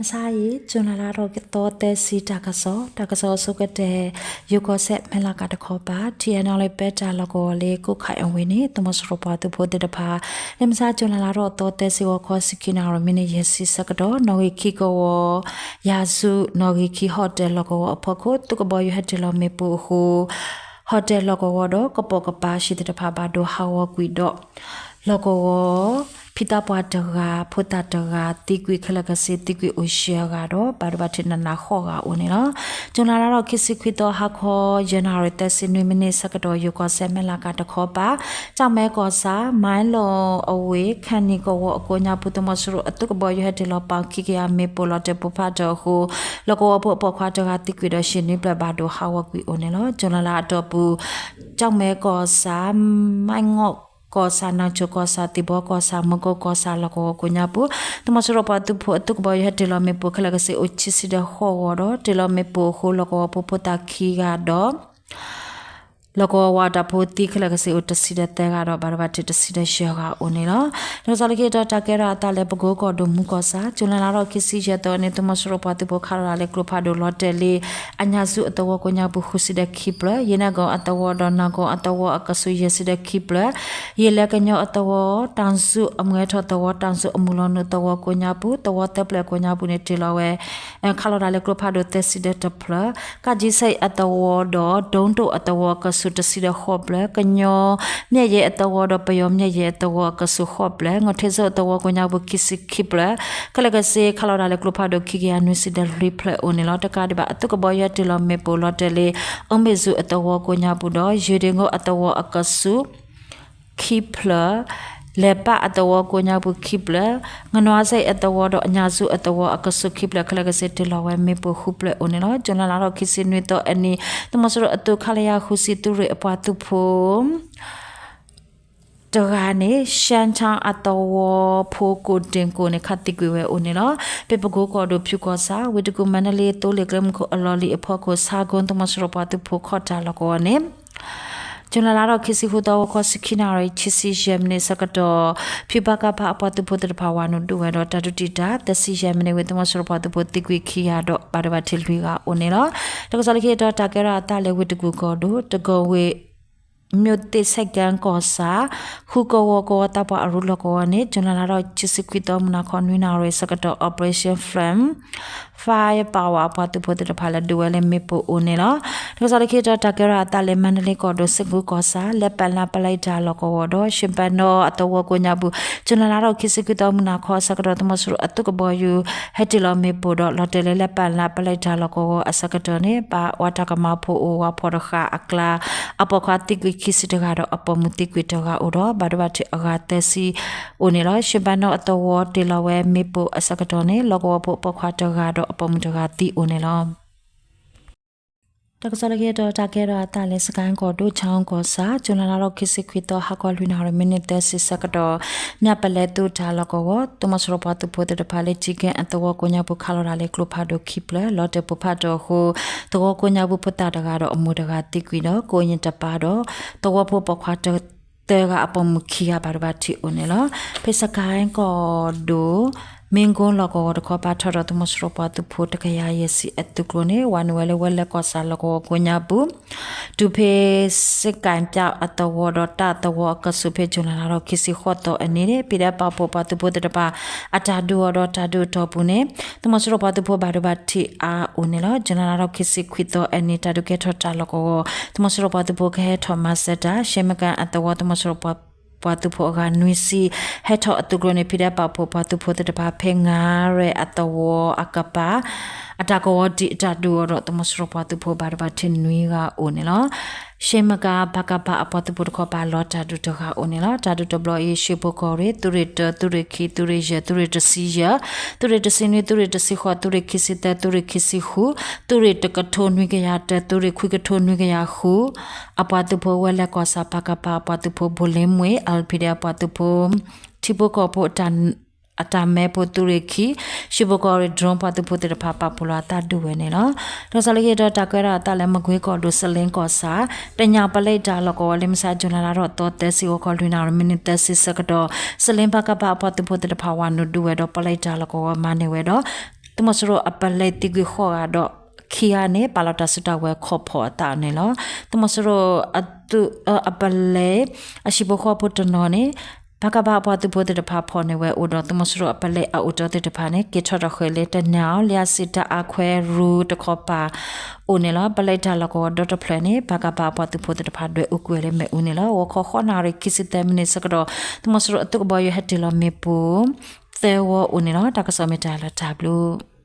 မဆါအံၤ ကၠူၤလဲလါထီၣ်သီသၢဆံ တၢ်ကစီၣ်, တၢ်ကစီၣ်အဆိကတၢၢ်, ယိၤကီၢ်စဲၣ် မဲၢ်လးကးတခီပၤ ထံၣ်အဲၣ်နီၣ်လၢပဲတၢ်လီၢ်ကဝီၤလၢ ကိးခးအဝ့ၢ်န့ၣ် သုးမီၤစိရိၤပှၤသုးဖိသ့ၣ်တဖၣ် လၢမဆါ ကၠူၤလဲလါထီၣ်သီသၢဆံ ဂီၤခီ ဆံခံနၣ်ရံၣ် မံးနံးယဲၢ်ဆံဆၢကတီၢ် နီၣ်ဂံၢ်ခံကဝီၤ ယၤဆူ နီၣ်ဂံၢ်ခံဟီၣ်တဲၣ်လီၢ်ကဝီၤအဖီခိၣ် သုးကဘီယူၤဟဲတ့ၢ်လီၤမ့ၣ်ပိၢ်အဃိ ဟီၣ်တဲၣ်လီၢ်ကဝီၤဒီး ကပိာ်ကပၤစံးသ့ၣ်တဖၣ်ဘၣ်ဒိဟးဂီၤကွံာ်ဒီး လီၢ်ကဝီၤ ဖံသးပှၢ်တဂၤ ဖိသၣ်တဂၤ သံကွံာ်ခဲလၢာ်ကဆ့ သံကွံာ်အိၣ်ယဲၢ်ဂၤဒီး ဘၣ်ဒိဘၣ်ထံးနးနးဃိးဂၤအိၣ်န့ၣ်လီၤ. ကၠူၤလဲလါထီၣ်ခံဆံခွံသီ ဟါခီ ယဲၢ်နၣ်ရံၣ်သၢဆံနွံမံးနံးဆၢကတီၢ် ယိၤကီၢ်စဲၣ် မဲၢ်လးကးတခီပၤ ကၠီၣ်မဲကီၢ်ဆၣ် မၢလီၤအဝ့ၢ် ခၣ်နံၣ်ကဝီၤအကိးညါပူၤ သုးမီၤစိရိၤအသုးကဘီယူၤဟဲတ့ၢ်လီၤပာ်ခံကယၤမ့ၣ်ပိၢ်လီၤတဲာ်ပိၢ်ဖးထီၣ်အဃိ လီၢ်ကဝီၤဖိအပိာ်ခွါတဂၤသံကွံာ်ဒီး ယံာ်နွံဖျၢၣ်ဘၣ်ဒိဟးဂီၤကွံာ်အိၣ်န့ၣ်လီၤ. ကၠူၤလဲလါအတီၢ်ပူၤ ကၠီၣ်မဲကီၢ်ဆၣ် မၢ်ငီၣ်ကီၢ်ဆၣ် နၢ်ကၠိၣ်ကီၢ်ဆၣ် သံၣ်ဘီကီၢ်ဆၣ် မူကိကီၢ်ဆၣ် လီၢ်ကဝီၤကိးညါပူၤ သုးမီၤစိရိၤပှၤသုးဖိအသုးကဘီယူၤဟဲတ့ၢ်လီၤမ့ၣ်ပိၢ်ခဲလၢာ်ကဆ့အိၣ်ခံဆံဒီးဃိးဂၤဒီး တ့ၢ်လီၤမ့ၣ်ပိၢ်အဃိ လီၢ်ကဝီၤဖိဖိသၣ်ခံဂၤဒီး လီၢ်ကဝီၤဝၤတၢ်ဖိသံခဲလၢာ်ကဆ့အိၣ်တဆံဒီးသၢဂၤဒီး ဘၣ်ဒိဘၣ်ထံးတဆံဒီးယဲၢ်ဂၤအိၣ်န့ၣ်လီၤ. တၢ်ကစီၣ်လၢခံတီၤ တၢ်ကဲထီၣ်အသးလၢ ပကိကီၢ်ဒိၣ်မူကီၢ်ဆၣ် ကၠူၤလဲလါထီၣ်ခံဆံယဲၢ်သီန့ၣ် သုးမီၤစိရိၤပှၤသုးဖိခးလီၤတၢ်လၢကျိဖးဒိၣ်လီၤတဲာ်လၢ အညၣ်စူၤအသဝီကိးညါပူၤ ဃုဆံဒီးခံဖျၢၣ်, ယ့ၣ်နဲၣ်ကိၣ်အသဝီဒီး နၢ်ကိၣ်အသဝီအကဆူး ယဲၢ်ဆံဒီးခံဖျၢၣ်, ယ့ၣ်လဲကညီအသဝီ တၢ်စူၤအမုၢ်ဟဲထီၣ်သဝီ တၢ်စူၤအမုၢ်လီၤနုာ်သဝီကိးညါပူၤ သဝီသၢဖျၢၣ်ကိးညါပူၤန့ၣ် တ့ၢ်လီၤဝဲ ခးလီၤတၢ်လၢကျိဖးဒိၣ်သၢဆံဒီးတဖျၢၣ်, ကၣ်ကၠံဆဲးအသဝီဒီး ဒိၣ်တိၣ်အသဝီအကဆူး တဆံဒီးဃိးဖျၢၣ်, ကညီမျဲၢ်ယဲၢ်အသဝီဒီး ပယီၤမျဲၢ်ယဲၢ်အသဝီအကဆူးဃိးဖျၢၣ်, ငီၢ်ထ့စိအသဝီကိးညါပူၤ ခံဆံခံဖျၢၣ်, ခဲလၢာ်ကဆ့ခးလီၤတၢ်လၢကျိဖးဒိၣ်ခံကယၤနွံဆံဒီးလွံၢ်ဖျၢၣ်အိၣ်န့ၣ်လီၤ. တကးဒံးဘၣ် အသုးကဘီယူၤဟဲတ့ၢ်လီၤမ့ၣ်ပိၢ်လီၤတဲာ်လၢ အုမ့ၣ်စူၤအသဝီကိးညါပူၤဒီး ယ့ၣ်ဒ့ၣ်ကိၣ်အသဝီအကဆူး ခံဖျၢၣ်, လဲၤပာ်အသဝီကိးညါပူၤခံဖျၢၣ်, ငနွါစဲးအသဝီဒီး အညၣ်စူၤအသဝီအကဆူးခံဖျၢၣ် ခဲလၢာ်ကဆ့တ့ၢ်လီၤဝဲမ့ၣ်ပိၢ်ဃုဖျၢၣ်အိၣ်န့ၣ်လီၤ. ကၠူၤလဲလါထီၣ်ခံဆံနွံသီအနံၤ သုးမီၤစိရိၤအသုးခလရ ဃုဆံသုးရ့ၣ်အပှၤသုးဖိ တဂၤန့ၣ် ရှၢၣ်ထၣ်အသဝီဖိကိးတ့ၢ်ကိးန့ၣ် ခးသံကွံာ်ဝဲအိၣ်န့ၣ်လီၤ. ဖဲပကိကီၢ်ဒိၣ်ဖၠူကီၢ်ဆၣ် ဝ့ၢ်တကူၣ် မါနလ့ သိလ့ၣ်ကျဲမုၢ်ခိၣ်အလီၢ်လံၤအဖီခိၣ် ဆါကိၣ် သုးမီၤစိရိၤပှၤသုးဖိခီၣ်တၢ်လီၢ်ကဝီၤန့ၣ် ကၠူၤလဲလါထီၣ်ခံဆံဃုသီ ဂီၤခီ ဆံခံနၣ်ရံၣ် ခံဆံယဲၢ်မံးနံးဆၢကတီၢ် ဖၠူဘၣ်ကၣ်ဖၣ်အပှၤသုးဖိသ့ၣ်တဖၣ် ဝၤနုာ်ဒုးဝဲဒီး တၢ်ဒုးတံာ်တာ် သၢဆံယဲၢ်မံးနံးဝံၤ သုးမီၤစိရိၤပှၤသုးဖိသံကွံာ်ခံဂၤဒီး ဘၣ်ဒိဘၣ်ထံးလွံၢ်ဂၤအိၣ်န့ၣ်လီၤ. တၢ်ကစီၣ်လၢခံတီၤ တၢ်ကဲထီၣ်အသးလၢ ဝ့ၢ်တကူၣ်ကီၢ်ဒိၣ် တကဝ့ၢ် မြို့သစ်ဆိပ်ကမ်းကီၢ်ဆၣ် ဃုကဝီၤကဝီၤသးပှၢ်အရူလီၢ်ကဝီၤန့ၣ် ကၠူၤလဲလါထီၣ်ခံဆံခွံသီ မုၢ်နၤခီ နွံနၣ်ရံၣ်ဆၢကတီၢ် Operation Flame Fire Power အပှၤသုးဖိသ့ၣ်တဖၣ်လဲၤဒုးဝဲလၢမ့ၣ်ပိၢ်အိၣ်န့ၣ်လီၤ. တၢ်ကစီၣ်လၢခံတီၤ တၢ်ကဲထီၣ်အသးလၢ မါနလ့ကီၢ်ဒိၣ် စ့ၣ်ကူကီၢ်ဆၣ် လဲၤပာ်လၢပလံးတၢ်လီၢ်ကဝီၤဒီး ရှ့ၣ်ပၢၣ်နီၣ်အသဝီကိးညါပူၤ ကၠူၤလဲလါထီၣ်ခံဆံခွံသီ မုၢ်နၤခီဆၢကတီၢ် သုးမီၤစိရိၤအသုးကဘီယူၤ ဟဲတ့ၢ်လီၤမ့ၣ်ပိၢ်ဒီး လီၤတဲာ်လၢလဲၤပာ်လၢပလံးတၢ်လီၢ်ကဝီၤအဆၢကတီၢ်န့ၣ် ပှၤတၢ်ကမၤဖိအိၣ် ဝၤဖီၣ်တဃာ်အကျါ အပိာ်ခွါသံကွံာ်ခံဆံတဂၤဒီး အပိာ်မုၣ်သံကွံာ်တဂၤအိၣ်ဒီး ဘၣ်ဒိဘၣ်ထံးအဂၤသၢဆံအိၣ်န့ၣ်လီၤ. ရှ့ၣ်ပၢၣ်နီၣ်အသဝီတ့ၢ်လီၤဝဲမ့ၣ်ပိၢ်အဆၢကတီၢ်န့ၣ် လီၢ်ကဝီၤဖိအပိာ်ခွါတဂၤဒီး အပိာ်မုၣ်တဂၤသံအိၣ်န့ၣ်လီၤ. တၢ်ကစီၣ်လၢခံတီၤ တၢ်ကဲထီၣ်အသးလၢ စကဲၣ်ကီၢ်ဒိၣ် ခၠၣ်ကီၢ်ဆၣ် ကၠူၤလဲလါထီၣ်ခံဆံခွံသီ ဟါခီလွံၢ်နၣ်ရံၣ် မံးနံးသၢဆံဆၢကတီၢ် မၠၣ်ပလဲသူတၢ်လီၢ်ကဝီၤ သုးမီၤစိရိၤပှၤသုးဖိသ့ၣ်တဖၣ်လၢ ကၠံကၣ်အသဝီကိးညါပူၤ ခးလီၤတၢ်လၢကျိဖးဒိၣ်ခံဖျၢၣ် လီၤတဲာ်ပိၢ်ဖးထီၣ်အဃိ သဝီကိးညါပူၤဖိသၣ်တဂၤဒီးအမိၢ်တဂၤသံကွံာ်ဒီး ကိးယ့ၣ်တပၤဒီး သဝီဖိပိာ်ခွါတ သၢဂၤ အပိာ်မုၣ်ခံဂၤ ဘၣ်ဒိဘၣ်ထံးအိၣ်န့ၣ်လီၤ. ဖဲစကဲၣ်ကီၢ်ဒိၣ် မ့ၣ်ကိၣ်လီၢ်ကဝီၤတခီ ပာ်ထီၣ်ဒီး သုးမီၤစိရိၤပှၤသုးဖိတကယၤယဲၢ်ဆံအသုးကျိၤန့ၣ် ဝၤနုာ်ဝဲလၢဝဲလဲၣ်ကီၢ်ဆၣ်လီၢ်ကဝီၤကိးညါပူၤ တုၤဖဲစကဲၣ်ကၠၣ်အသဝီဒီးတၢ်သဝီအကဆူး ဖဲကၠူၤလဲလါထီၣ်ခံဆံဃိးသီအနံၤန့ၣ် ဖံးဒဲးပာ်ဖှိၣ်ပှၤသုးဖိသ့ၣ်တဖၣ် အတၢ်ဒုးအီၤဒီးတၢ်ဒုးအတီၢ်ပူၤန့ၣ် သုးမီၤစိရိၤပှၤသုးဖိဘၣ်ဒိဘၣ်ထံးအါအိၣ်န့ၣ်လီၤ. ကၠူၤလဲလါထီၣ်ခံဆံခွံသီအနံၤ တၢ်ဒုးကဲထီၣ်တၢ်လီၢ်ကဝီၤ သုးမီၤစိရိၤပှၤသုးဖိကဟဲထီၣ်မၤစၢၤတၢ် ရှဲမကၣ်အသဝီ သုးမီၤစိရိၤ ပှၤသုးဖိအဂၤနွံဆံ ဟဲထီၣ်အသုးကျိၤန့ၣ် ဖံးဒဲးပာ်ဖှိၣ်ပှၤသုးဖိသ့ၣ်တဖၣ် ဖဲငါရဲၣ်အသဝီအကပၤ အတၢ်ကဝီၤဒံးအတၢ်ဒုးအီၤဒီး သုးမီၤစိရိၤပှၤသုးဖိဘၣ်ဒိဘၣ်ထံးနွံဂၤအိၣ်န့ၣ်လီၤ. ရှဲမကၣ် ပကဖ အပှၤသုးဖိတခီပၤလီၤတၢ်ဒုးတဂၤအိၣ်န့ၣ်လီၤ. တၢ်ဒုးတဘျီအံၤ ရှ့ၣ်ဖိကီၢ်ရ့ၣ် သုးရ့ၣ်တၢ သုးရ့ၣ်ခံ သုးရ့ၣ်ယဲၢ် သုးရ့ၣ်တဆံယဲၢ် သုးရ့ၣ်တဆံနွံ သုးရ့ၣ်တဆံဃိး သုးရ့ၣ်ခံဆံသၢ သုးရ့ၣ်ခံဆံဃု သုးရ့ၣ်တကထိနွံကယၤတၢ သုးရ့ၣ်ခွံကထိနွံကယၤဃု အပှၤသုးဖိ ဝဲလဲၣ်ကီၢ်ဆၣ် ပကဖ အပှၤသုးဖိ ဘိၣ်လ့မှ့ၣ် အၣ်လ်ပံၤဒဲး အပှၤသုးဖိ ထံဖိကီၢ်ဖိ အတၢ်မဲဖိ သုးရ့ၣ်ခံ ရှ့ၣ်ဖိကီၢ်ရ့ၣ် drone ပှၤသုးဖိသ့ၣ်တဖၣ် ပာ်ဖှိၣ်လီၤအသးဒုးဝဲန့ၣ်လီၤ. တၢ်ကစီၣ်လၢခံတီၤ တၢ်ကဲထီၣ်အသးလၢ မကွ့ကီၢ်ဒိၣ် စလ့ကီၢ်ဆၣ် တညၣ်ပလံးတၢ်လီၢ်ကဝီၤ လၢမုၢ်ဆါ ကၠူၤလဲလါထီၣ်သီသၢဆံ ဂီၤခီလွံၢ်နၣ်ရံၣ် မံးနံးသၢဆံဆၢကတီၢ် စလ့ ပကဖ အပှၤသုးဖိသ့ၣ်တဖၣ် ဝၤနုာ်ဒုးဝဲဒီး ပလံးတၢ်လီၢ်ကဝီၤမၤန့ၢ်ဝဲဒီး သုးမီၤစိရိၤအပလဲသံကွံာ်ဃိးဂၤဒီး ခံဂၤန့ၣ် ပာ်လီၤတၢ်စုတၢ်ဝဲၤခီဖီၣ်အသးန့ၣ်လီၤ. သုးမီၤစိရိၤအသုးအပလဲ အဟံၣ်ဖိဃီဖိတနီၤန့ၣ် ပကဖ အပှၤသုးဖိသ့ၣ်တဖၣ်ဖီၣ်န့ၢ်ဝဲအိၣ်ဒီး သုးမီၤစိရိၤအပလဲအအိၣ်တ့ၢ်သ့ၣ်တဖၣ်န့ၣ် က့ၤထီၣ်ထီၣ်ဃဲၤလၢတနၢ်အီၤ လၢအစံးတၢ်အခွဲးရူတခီပၤ အိၣ်န့ၣ်လီၤ. ပလဲတၢ်လီၢ်ကဝီၤဒီတဖျၢၣ်န့ၣ် ပကဖ အပှၤသုးဖိသ့ၣ်တဖၣ်ဒွဲၣ်အူကွံာ်ဝဲလၢမ့ၣ်အူန့ၣ်လီၤ. ဂီၤခီဃိးနၣ်ရံၣ်ခံဆံသၢမံးနံးဆၢကတီၢ် သုးမီၤစိရိၤအသုးကဘီယူၤဟဲတ့ၢ်လီၤမ့ၣ်ပိၢ် သၢဝီအိၣ်န့ၣ်လီၤ. တၢ်ကစီၣ်မ့ၢ်တၢ်လီၤတၢ်ဘျုး